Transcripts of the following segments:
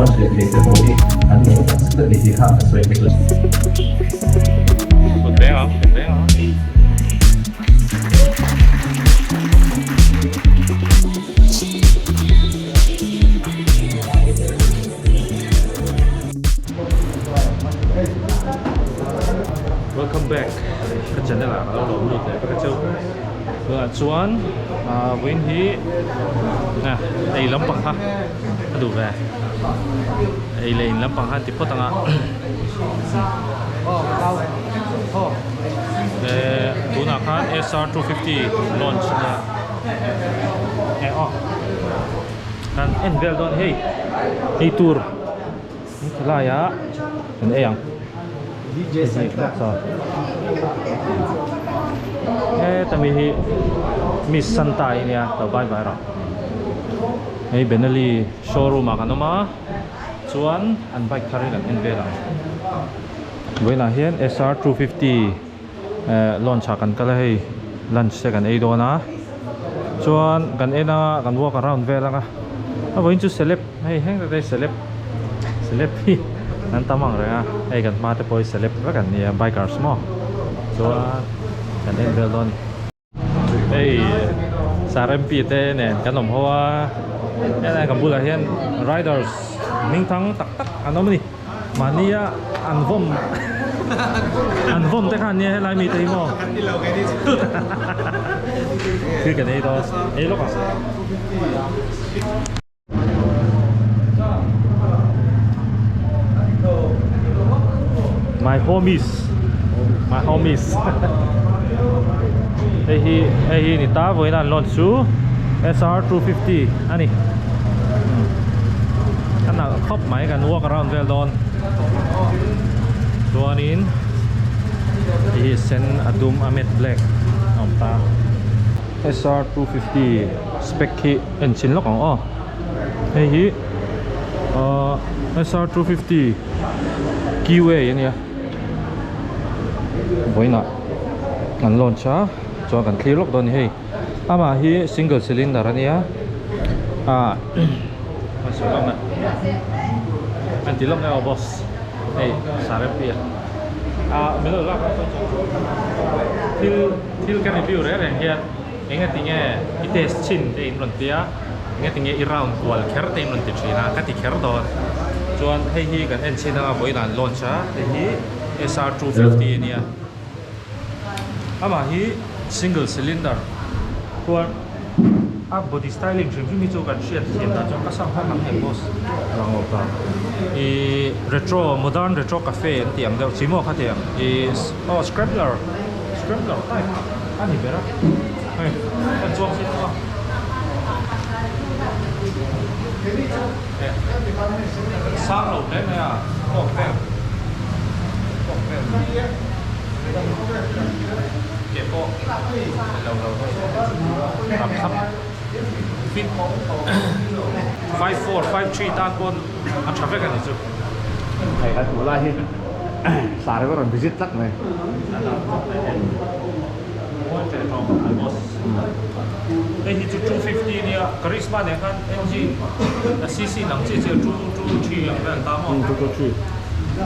Launch leh thei te pawh hi an lo tak zet a ni tih kha ka sawi vek lo. Kut veng ang, kut veng ang. Welcome back ka channel ah ka lo lawm lut leh vek a cheu tunah chuan ah vawiin hi ah ei lampang kha a duh ve ei leh in lampang kha an ti phawt ang a eh tunah khan SR 250 launch a nia eh aw kan en vel dawn hei ei tur Helai ah kan ei ang heta mi hi miss santa i nia lo bye bye rawh hei benelli showroom ah kan awm a chuan an bike thar hi kan en vel ang vawiinah hian SR 250 eh launch ah kan kal a hei lunch te kan ei dawn a chuan kan en a kan walk around vel ang a a vawiin chu celeb hei heng tak te hi celeb celeb hi an tam ang reng a hei kan hma te pawh hi celeb vek an nia bikers maw chuan kan en vel dawn a ni. Hei Sarempi te nen kan awm ho a helai kan bulah hian riders hming thang tak tak an awm a ni mahnia an vawm an vawm te kha an nia helai mi te hi maw thil kan ei dawn ei lawk ang. My homies My homies Hei hi hei hi ni ta vawiin an launch chu SR 250 a ni a nalh khawp mai kan walk around vel dawn chuanin hei hi sen a dum a matte black a awm ta SR 250 spec hi en chin lawk ang aw hei hi ahh SR 250 QA a nia vawiinah an launch a chuan kan thlir lawk dawn a ni hei amah hi single cylinder a nia ah an sawi lawk na an ti lawk na aw boss hei sarempi a ah min lo lak thil thil ka review reng reng hian. Eng a tinge i test chhin te in rawn ti a, eng a tinge i round kual kher te in rawn ti thin a, ka ti kher dawn. Chuan hei hi kan en chhin anga vawiin an launch a, hei hi SR 250 a nia. Amah hi single cylinder chuan a body styling hrim hrim hi chu kan hriat thiam dan chuan ka sam kha lang em boss? Lang lo ta. I retro modern retro cafe an tih ang deuh chi maw kha tiang i aw scrambler scrambler type kha. A ni ber a, hei kan chuang sin a sang lo hle mai a tawk vel tawk vel ke pawh lo lo hei ram thap fit 54 53 tan pawn a tha vek a ni chu. Hei kan hmuh lai hi sar hi rawn visit tlat mai. Hei hi chu 250 nia Karizma nen khan engine a cc dang chiah chiah two two three ang vel ta maw? Two two three.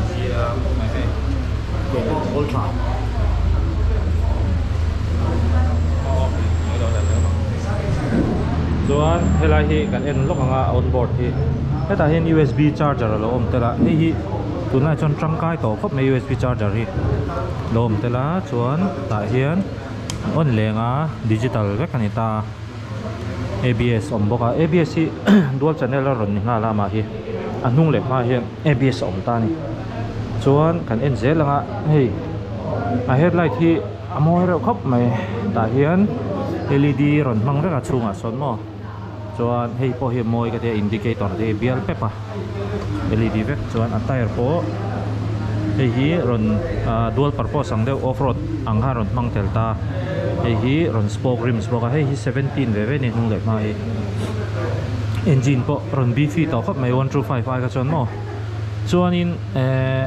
Zia khawp mai hei. Ke pawh ultra. Chuan helai hi kan en lawk ang a on board hi hetah hian usb charger a lo awm tel a hei hi tunlai chuan tangkai tawh khawp mai usb charger hi lo awm tel a chuan tah hian on leng a digital vek a ni ta abs a awm bawk a abs hi dual channel a rawn ni nghal a amah hi a hnung leh hma hian abs a awm ta a ni chuan kan en zel ang a hei a headlight hi a mawi reuh khawp mai tah hian led rawn hmang vek a chhungah sawn maw chuan hei pawh hi a mawi ka tia indicator te hi bial pep a led vek chuan a tyre pawh hei hi rawn ah dual purpose ang deuh off road ang khan rawn hmang tel ta hei hi rawn spoke rims bawk a hei hi 17 ve ve a ni hnung leh hma hi engine pawh rawn beefy tawh khawp mai 125 ai kha chuan maw chuanin eh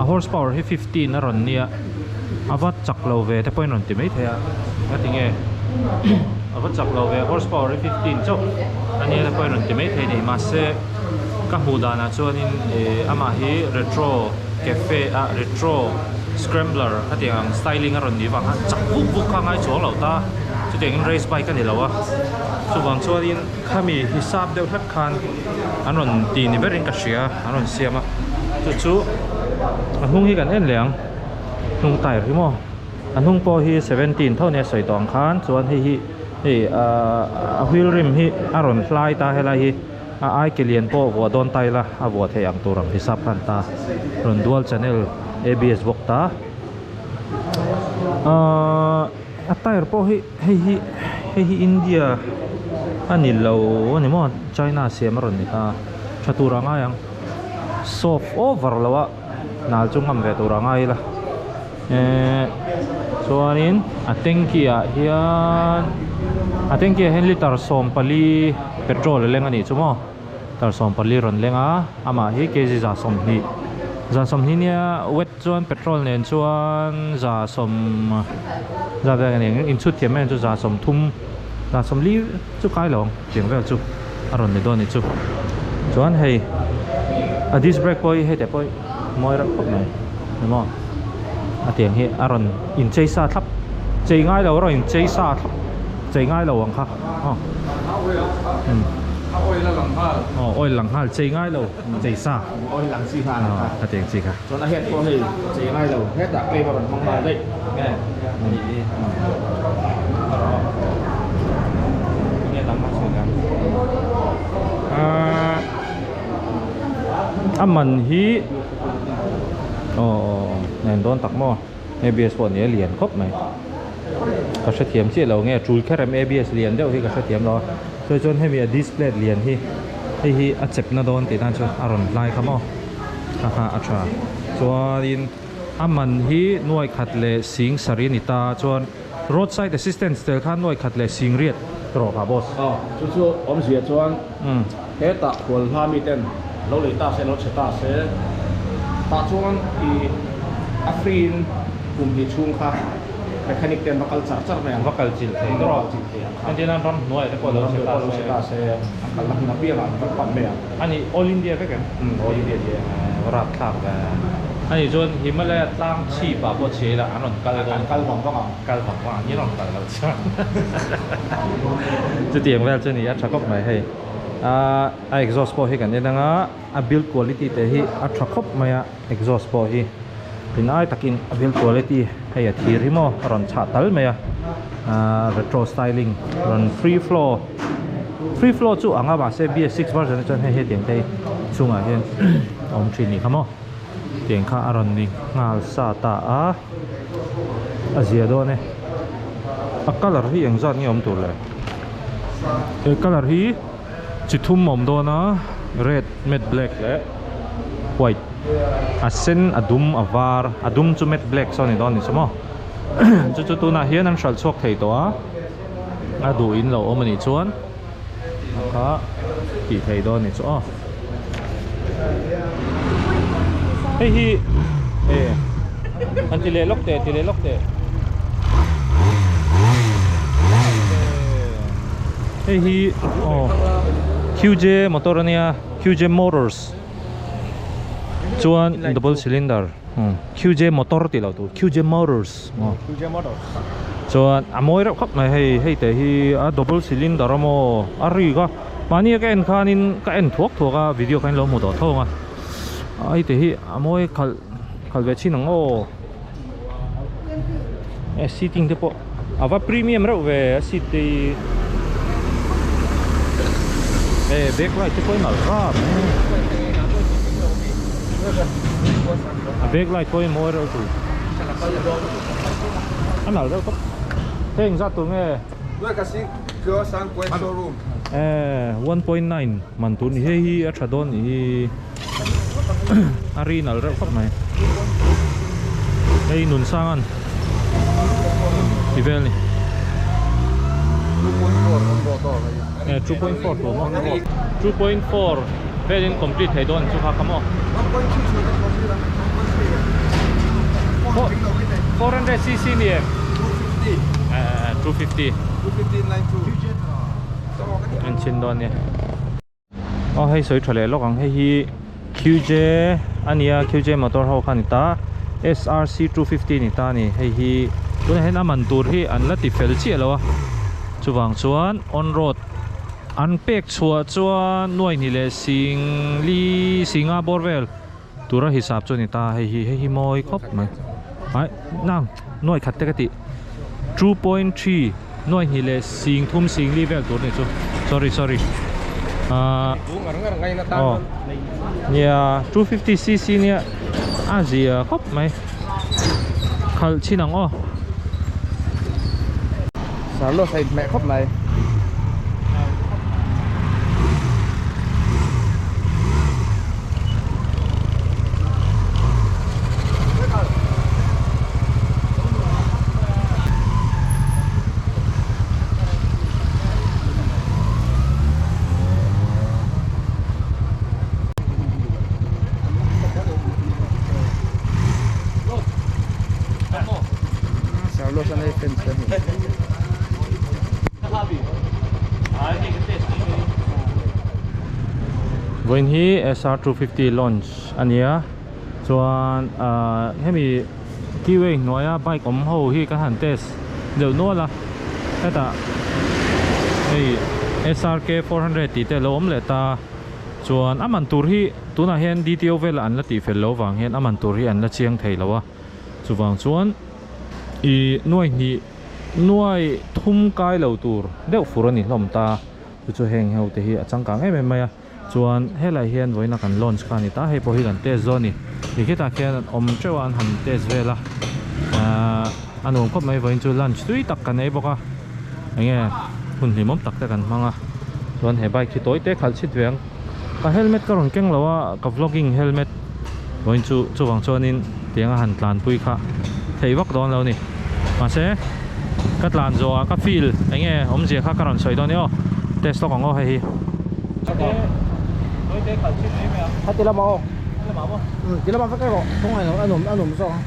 a horse power hi 15 a rawn nia a va chak lo ve te pawhin rawn ti maithei a nga tinge a va chak lo ve horse power hi 15 chauh a nia te pawhin rawn ti maithei a ni mahse. Ka hmuh danah chuanin ih amah hi retro cafe ah retro scrambler khatiang ang styling a rawn nih vang khan chak vuk vuk kha a ngai chuang lo ta chutiangin race bike a ni lo a chuvang chuanin khami hisap deuh hlek khan an rawn ti ni berin ka hria an rawn siam a chu chu a hnung hi kan en leh ang hnung tyre hi maw a hnung pawh hi seventeen tho nia sawi tawh ang khan chuan hei hi hei ahh a wheel rim hi a rawn hlai ta helai hi. A ai ke lian pawh vuah dawn ta ila a vuah theih ang tur ang hisap khan ta rawn dual channel abs bawk ta ahh a tyre pawh hi hei hi hei hi India a ni lo a ni maw China siam a rawn ni ta tha tur a ngai ang soft over lo a nal chu ngam ve tur a ngai ila ehh chuanin a tanky ah hian a tanky ah hian litre 14 petrol a leng a nih chu maw litre 14 rawn leng a amah hi kg 120 120 nia wet chuan petrol nen chuan za sawm za vel a ni ang inchhut thiam em chu za 30 za 40 chu kai lo ang tiang vel chu a rawn ni dawn a nih chu chuan hei a disc brake pawh hi heti pawh hi mawi reuh khawp mai ni maw a tiang hi a rawn inchei sa thlap chei ngai lo a rawn inchei sa thlap chei ngai lo ang kha aw aw oil lang nghal chei ngai lo chei sa oil lang chi nghal ang kha a tiang chi kha chuan a head pawh hei chei ngai lo hetah claim a rawn hmang nghal daih nge a nih hi nge dang a sawi dan ahh A man hi aw nen dawn tak maw abs pawh ni a lian khawp mai ka hrethiam chiah lo nge tul kher em abs lian deuh hi ka hrethiam lo a chuan chuan hemi a display lian hi hei hi a chep na dawn tih nan chuan a rawn hlai kha maw ha ha a tha chuanin a man hi nuai khat leh sing sarih a ni ta chuan roadside assistance tel khan nuai khat leh sing riat rawh kha boss. Aw chu chu awmzia chuan. Hetah khual hla miten lo lei ta se, lo chhe ta se, tah chuan i a free in kum hnih chhung kha mechanic ten va kal char char mai ang. Va kal chilh thei rawh. Va kal chilh thei ang kha. Entirnan ram hnuaiah te pawh lo chhe ta se. Lo chhe ta se, an kalna hmun apiangah an va pan mai ang. A nih All India vek em? Umm All India ni e. Va rap thlak ve. A nih chuan Himalaya tlang chhip ah pawh chhe ila an rawn kal dawn. An kal vang vang ang. Kal vang vang ang, ni rawn kal lo chuan. Chutiang vel chu a ni a tha khawp mai hei. Ahh a exhaust pawh hi kan en anga a build quality te hi a tha khawp mai a exhaust pawh hi tin ai takin a build quality hei a thir hi maw a rawn chhah tal mai a ahh retro styling rawn free flow free flow chu anga mahse BS6 version ah chuan hei hetiang te hi chungah hian a awm thin a nih kha maw tiang kha a rawn ni nghal sa ta a a zia dawn e a colour hi engzat nge awm tur le. He colour hi chi thum a awm dawn a red matte black leh white a sen a dum a var a dum chu matte black sawn a ni dawn a ni chu maw chu chu tunah hian an hralh chhuak thei tawh a a duh in lo awm a nih chuan a kha tih thei dawn a ni chu aw hei hi e an ti leh lawk teh ti leh lawk teh. Hei hi aw QJ motor ania QJ Motors chuan double cylinder QJ motor tih loh tur QJ Motors aw QJ Motors chuan a mawi reuh khawp mai hei hei te hi a double cylinder a maw a rik a mahni a ka en khanin ka en thuak thuak a video kha in lo hmu tawh tho ang a hei te hi a mawi khalh khalh ve chin ang aw. E seating te pawh a va premium reuh ve a seat te hi e back light te pawh hi nalh rap mai a back light pawh hi mawi reuh tur a nalh reuh tawp hei engzat tur nge e 1.9 man tur ni hei hi a tha dawn nih hi. A ri nalh reuh khawp mai hei nun sang an ti vel ni e 2.4 tur maw 2.4 velin complete thei dawn chu kha kha maw 400cc ni em 250 250 en chin dawn ni. Aw hei sawi tha leh lawk ang hei hi Q_J a nia Q_J motor ho kha a ni ta S_R_C 250 a ni ta a ni hei hi tunah hian a man tur hi an la ti fel chiah lo a chuvang chuan on road an pek chhuah chuan nuai hnih leh sing li singa bawr vel tura hisap chu a ni ta hei hi hei hi mawi khawp mai aih nang nuai khat te ka tih 2.3 nuai hnih leh sing thum sing li vel tur a ni chu sorry sorry ahh aw nia 250 cc nia a zia khawp mai khalh chhin ang aw. Sarlos a inhmeh khawp mai. Vawiin hi SR 250 launch a ni a chuan ahh hemi keyway hnuaia bike awm ho hi kan han test deuh nual a hetah hei SRK 400 tih te a lo awm leh ta chuan a man tur hi tunah hian D_T_O velah an la tih fel loh vang hian a man tur hi an la chiang thei lo a chuvang chuan ih nuai hnih nuai thum kai lo tur deuh fur a ni hlawm ta chu chu heng ho te hi a changkang em em mai a chuan helai hian vawiina kan launch kha a ni ta hei pawh hi kan test zawh a ni ti khitah khian an awm teuh a an han test vel a ahh a nuam khawp mai vawiin chu lunch tui tak kan ei bawk a enge hun hlimawm tak te kan hmang a chuan he bike hi tawi te khalh chhit ve ang ka helmet ka rawn keng lo a ka vlogging helmet vawiin chu chuvang chuanin tianga han tlanpui kha theih vak dawn lo a ni mahse ka tlan zawh ah ka feel enge awmzia kha ka rawn sawi dawn a ni aw test lawk ang aw hei hi. Heti lamah aw ti lamah vek erawh kawng a nuam a nuam zawk ang.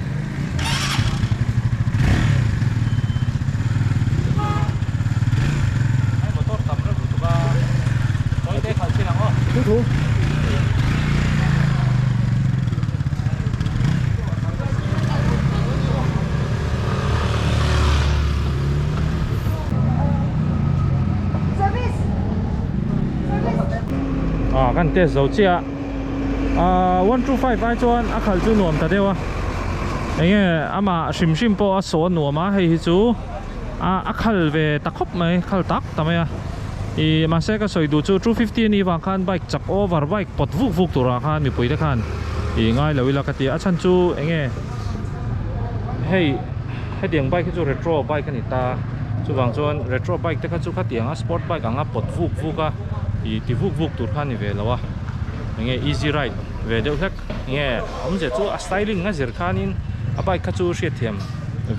Thu thu. Ah kan test zo chiah ah 125 ai chuan a khalh chu nuam ta deuh a enge amah hrim hrim pawh a saw nuam a hei hi chu a a khal ve ta khawp mai khal tak ta mai a ih mahse ka sawi duh chu 250 a nih vang khan bike chak over bike pawt vuk vuk turah khan mipui te khan ih ngai lo ila ka ti a a chhan chu enge hei hetiang bike hi chu retro bike a ni ta chuvang chuan retro bike te kha chu khatiang a sport bike anga pawt vuk vuk a ih ti vuk vuk tur kha a ni ve lo a enge easy ride ve deuh hlek enge awmzia chu a styling a zir khanin a bike kha chu hriatthiam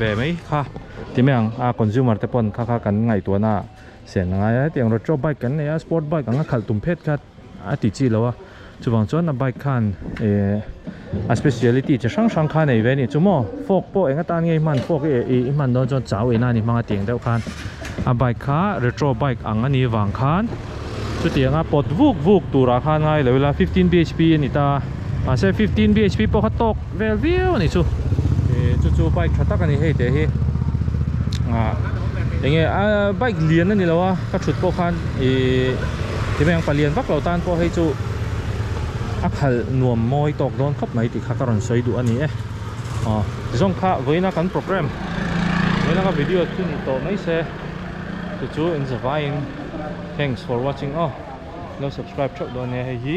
ve mai kha ti mai ang a consumer te pawn kha kha kan ngaihtuahna ah sen a ngai a hetiang retro bike kan nei a sport bike anga khalh tum phet kha a ti chi lo a chuvang chuan a bike khan eh a speciality chi hrang hrang kha a nei ve a ni chu maw fork pawh eng atan nge i hman fork i hman dawn chuan chau ina a ni hmang a tiang deuh khan a bike kha retro bike ang a nih vang khan chutianga pawt vuk vuk turah khan ngai lo ila 15 bhp a ni ta mahse 15 bhp pawh kha tawk vel viau a ni chu ih chu chu bike tha tak a ni hei teh hi ah enge a bike lian a ni lo a ka thut pawh khan ih ti mai ang palian vak lo tan pawh hei chu a khalh nuam mawi tawk dawn khawp mai tih kha ka rawn sawi duh a ni e aw tizawng kha vawiina kan program vawiina ka video chu ni tawh mai se chu chu in zavaiin thanks for watching aw lo subscribe theuh dawn nia hei hi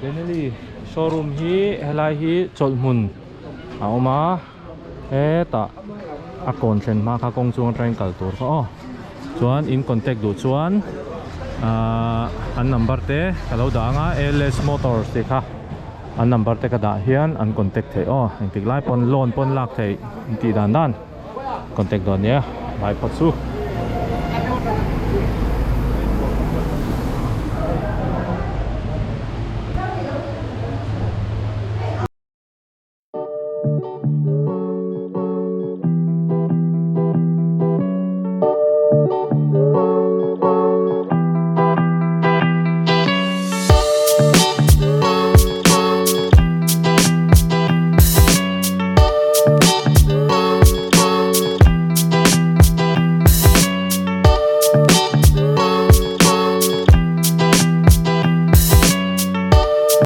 Benelli showroom hi helai hi chawlh hmun a awm a hetah a kawn thlen hma kha kawng chung atangin kal tur kha aw chuan in contact duh chuan ahh an number te ka lo dah ang a L_S motors tih kha an number te ka dah hian an contact theih aw engtik lai pawn loan pawn lak theih intih dan dan contact dawn nia vai phawt chu.